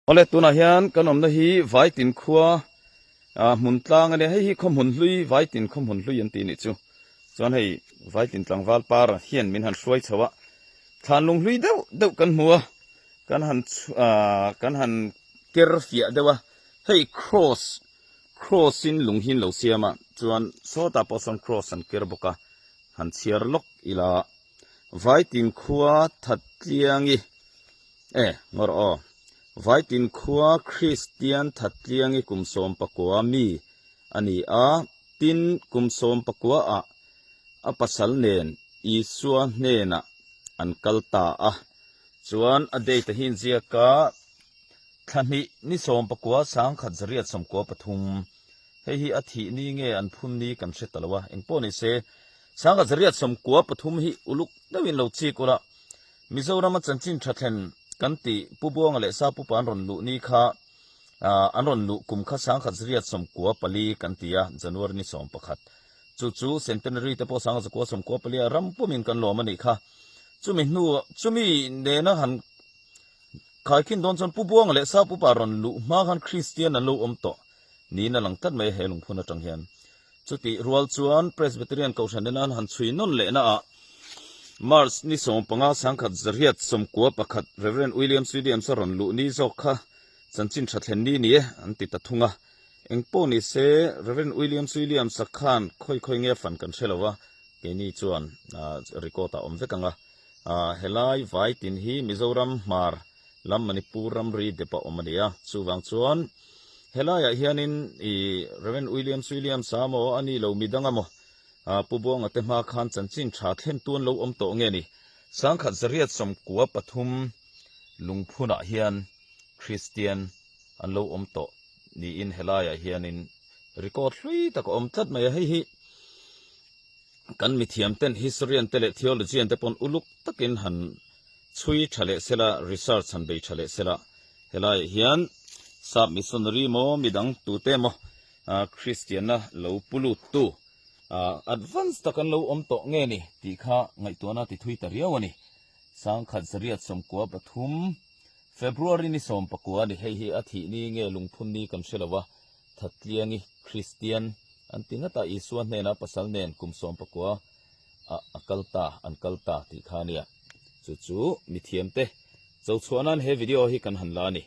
Awle tunah hian kan awmna hi Vaitin khua ah hmun tlang a nia hei hi khawhmun hlui Vaitin khawhmun hlui an tih nih chu chuan hei Vaitin tlangval par hian min han hruai chho a thlan lung hlui deuh deuh kan hmu a kan han ah kan han ker fiah deuh a hei cross cross in lung hi an lo siam a chuan sawtah pawh sawn cross an ker bawk a han chhiar lawk ila Vaitin khua Thattliangi E, ngawr aw. Vaitin khua Kristian Thattliangi kum 19 mi a ni a, tin kum 19 ah a pasal nen Isua hnenah an kal ta a. Chuan a date a hi inziak a, thla hnih ni 19 1993. Hei hi a thih ni nge an phun ni kan hre ta lo a, engpawh ni se 1993 hi uluk deuhin lo chik ula, Mizorama chanchin tha thlen kan tih Pu Buanga leh Sa Pupa an rawn luh ni kha an rawn luh kum kha 1994 kan ti a, January ni 11. Chu chu Centenary te pawh 1994 a ram pumin kan lawm a nih kha. Chumi hnu chumi nena han khaikhin dawn chuan Pu Buanga leh Sa Pupa rawn luh hma khan Kristian an lo awm tawh niin a lang tlat mai a he lungphun atang hian. Chutih rual chuan Presbyterian Kohhran nena an han chhui nawn lehna ah March ni 15 1991 Rev. William Williams a rawn luh ni zawk kha chanchin tha thlen ni ni e an ti ta thung a. Eng pawh ni se Rev. William Williams a khan khawi khawi nge fan kan hre lo a, keini chuan record ah awm vek ang a. Helai vai tin hi Mizoram hmar lam Manipur ramri dep a awm a ni a, chuvang chuan helaiah hianin i Rev. Williams Williams a maw a ni lo midang a maw Pu Buanga te hma khan chanchin tha thlen tu an lo awm tawh nge ni? 1993 lungphunah hian Kristian an lo awm tawh niin helaiah hianin record hlui tak a awm tlat mai a, hei hi kan mithiam ten historian te leh theologian te pawn uluk takin han chhui tha leh sela, research han bei tha leh sela, helaiah hian sap missionary maw midang tute emaw Kristianna lo pu lut tu advance tak an lo awm tawh nge ni tih kha ngaihtuahna ti thui ta riau a ni. 1993 February ni 19 a ni, hei hi a thih ni nge lungphun ni kan hre lo a, Thattliangi Kristian an ti ngat a, Isua hnenah pasal nen kum 19 ah a kal ta, an kal ta tih kha a nia. Chu chu mithiamte cho chhuah nan he video hi kan han la a ni.